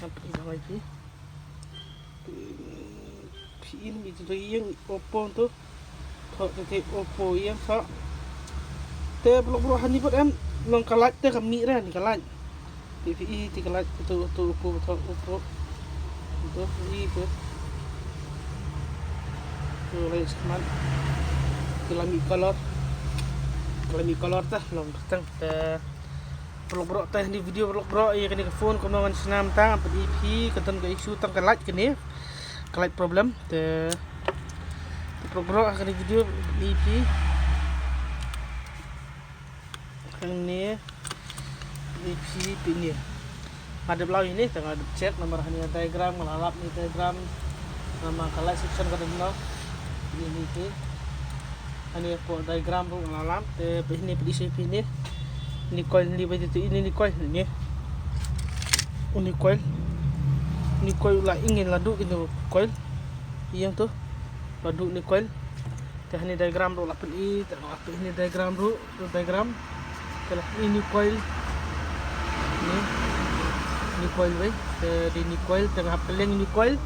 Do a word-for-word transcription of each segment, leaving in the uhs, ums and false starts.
Ngan pyni lang ïa phi. Phi i, phi i to, ïing Oppo to. To, te, te Oppo ïing to. Te paralok baroh, hani pat em long ka light te ka mih re, hani ka light. Te phi i te ka light to, to Oppo, to Oppo. To i to. To light smat. Te la mih color. Te la mih color te long tang te. Paralok baroh, te hani video paralok baroh, ïa kane ka phone kumno ngan shna mynta, ngan pyni ïa phi, ka don ka issue tang ka light kane. Ka light problem te. Te paralok baroh, ha kane video pyni ïa phi. Hangne pyni ïa phi, pyni. Nga dep lap ïa ine, te nga dep check namar hangne diagram, nga la lap ine diagram. Namar ka light section ka don noh. Pyni ïa phi. Hangne hapoh diagram ruh nga la lap, te phi hangne pyni sha phi hangne. Ine coil, ine ba ïa tu ine, ine coil hangne. Ine coil. Ine coil la ing, la duh ine coil. Ïeng to. La duh ine coil. Te hangne diagram ruh la pyni, te la pyni hangne diagram ruh, ruh diagram. Te la pyni ine coil. Ine, ine coil wei. Te dei ine coil, te nga hap kylliang ine coil.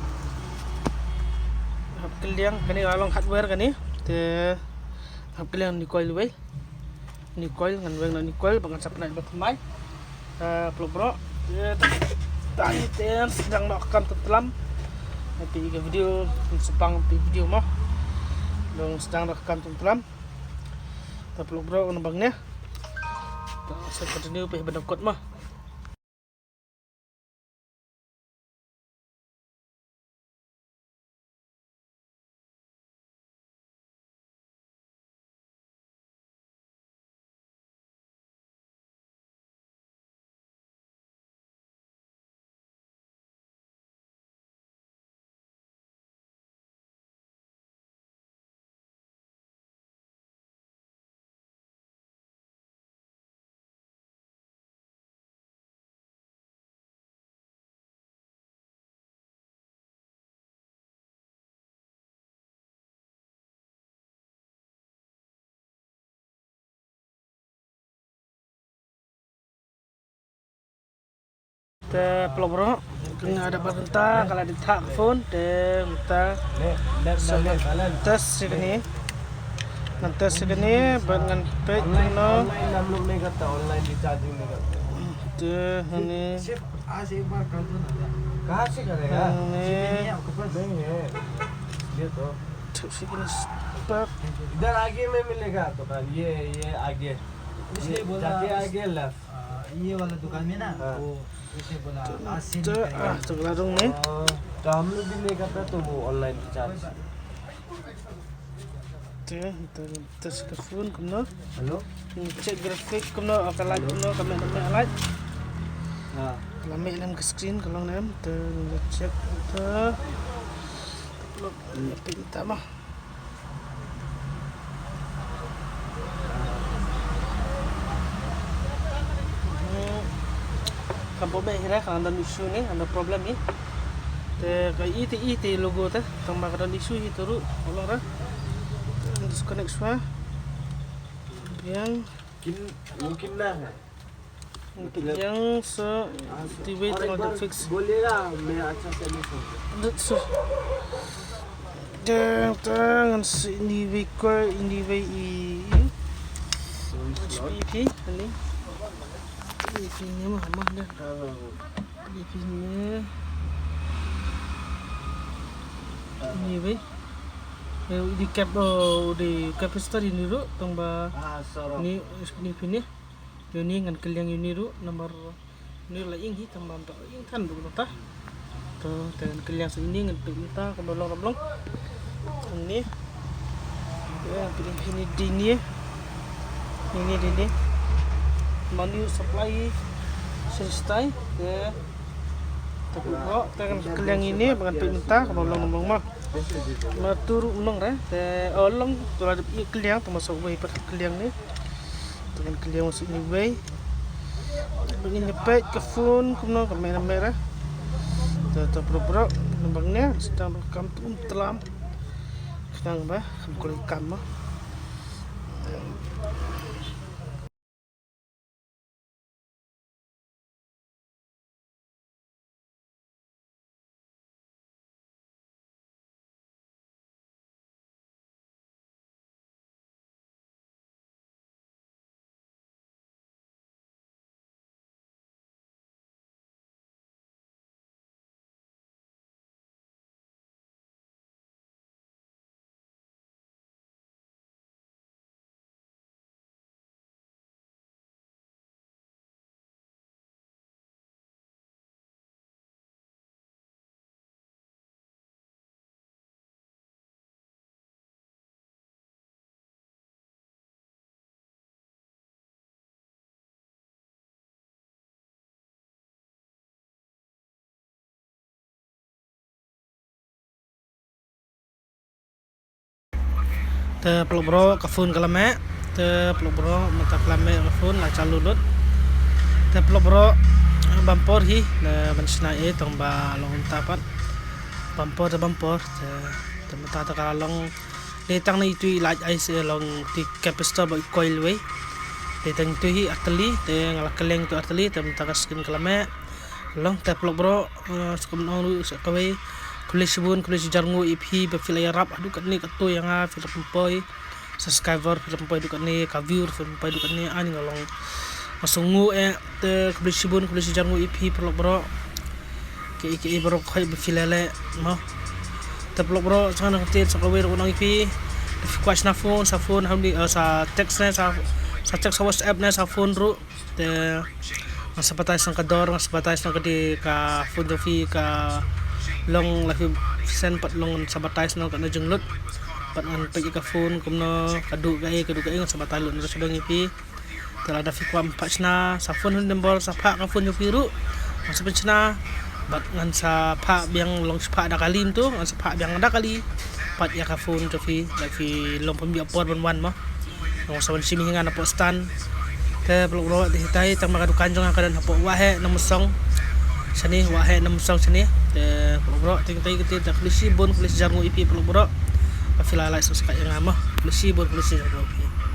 Hap kylliang, kane ka long hardware kane. Te hap kylliang ine coil wei. Ine coil, ngan weng noh ine coil ba ngan sa pynïaid bad thymmai. Ah, paralok baroh. Ïa, ta ïa te sdang noh ka kam tymtlam. Ïa phi ka video, ngan sa pang phi video mo. Long sdang noh ka kam tymtlam. Te paralok baroh, ngan bang ne. Ta sa continue phi ban kot mo. Te paralok baroh, kane nga dep ban kynta, ka la dei thah ka phone, te mynta sa ngan test ïa kane. Ngan test ïa kane bad ngan peit kumno. Online हम लोग नहीं करता, online recharging नहीं करता। Te hangne. सिर्फ आज एक बार कर दो ना। कहाँ से करेगा? Hangne. नहीं है, आपके पास नहीं है। ये तो। Thep sha kane spark. इधर आगे में मिलेगा दुकान, ये, ये आगे। इसलिए बोला जाके आगे left। आ, ये वाला दुकान में ना, हाँ। वो ऐसे बोला, आज से नहीं करेगा। Ah, to ka la rung ne. तो हम लोग भी नहीं करता, तो वो online recharge। Te, te, te sa ka phone kumno. Hello? Check graphic kumno, ka light kumno, ka mih, ka mih light. हाँ। Ka la mih lem ka screen, ka long lem, te check te. Pynta mo. Kam pynbeit hi re, ka la don issue ne, ka don problem hi. Te ka i te i te logo te, tang ba ka don issue hi te ruh, ka long re. Disconnect shuwa. Biang. किन, वो कितना है? Biang sa, te wei tang da fix. बोलिएगा, मैं अच्छा से नहीं समझा। That's so. Te, te, ngan sa ine wei ko, ine wei i. H P P, ani. H P P ne mah, mah ne. H P P ne. Ine wei. Eh, di cap, oh, di capacitor ine ruh, tang ba. Ah, sorry. Ni, ine phi ne. Ïa une ngan kylliang ïa une ruh namar une la ing hi tang ba mynta ing than ruh mynta. To, te ngan kylliang sa ine ngan peit mynta kumno long, long. Ngan Ni. Ïa, phi ni dei ni. Ni ni dei ni. Manu supply. Shistai. Ïa. Te phi bro, te kan kylliang ïa ni, ba ngan peit mynta, ka long long ma. Ma tu ruh long re, te, oh, long, tu la dep ïa kylliang, te ma shu wei pat kylliang ni. Te kan kylliang ma shu wei. Ba ngin ïa peit ka phone, kumno ka mera mera. Te, te phi bro, nambar ne, sdang ruh kam tu um tlam. Sdang ba, kam kul kam ma. Te phi bro ka phone ka la meh. Te phi bro mynta ka la meh ka phone la chalu lut. Te phi bro bam por hi na ban shna e tang ba long ta pat. Bam por te bam por te, te mynta te ka la long. Dei tang na itu i light ai se long ti capacitor ba i coil wei. Dei tang itu hi artylli te nga la kylleng tu artylli te mynta ka screen ka la meh. Long te phi bro, eh, skum nong ruh sa kawei. Khublei shibun, khublei shihajar nguh ïa phi ba phi la ïarap haduh katne katto ïa nga, phi la pynpoi subscriber, phi la pynpoi haduh katne ka view, phi la pynpoi haduh katne, ani nga long. Nga sngewnguh eh, te khublei shibun, khublei shihajar nguh ïa phi phi bro. Ke ke bro khoi ba phi la leh mo. Te phi bro, sa nang te sa kawei ruh nang ïa phi. Te phi kwah shna phone, sa phone, hamdi, eh, sa text ne, sa, sa text, sa WhatsApp ne, sa phone ruh. Te nga sa batai sa ka dor, nga sa batai sa ka dei ka phone jong phi ka long la phi send pat long sa batai sa ka na jinglut. Pat ngan peit ka phone kumno ka duh ka e, ka duh ka e nga sa batai lut na sa dong ïa phi. Te lada phi kwah phah shna sa phone hynrei bor sa phah ka phone jong phi ruh. Nga sa pynshna bad ngan sa phah biang long sa phah da kali mynta, ngan sa phah biang da kali. Pat ïa ka phone jong phi la phi long pynbiang por ban wan mo. Nga sa wan shim hi nga na pok stan. Te phi bro te hitai tang ma ka dukan jong nga ka don hapoh Waheh Nongmynsong. Shane Waheh Nongmynsong shane. Te phi bro te hitai kiti te khublei shibun khublei shihajar nguh ïa phi phi bro. Ba phi la like subscribe ïa nga mo. Khublei shibun khublei shihajar nguh ïa phi.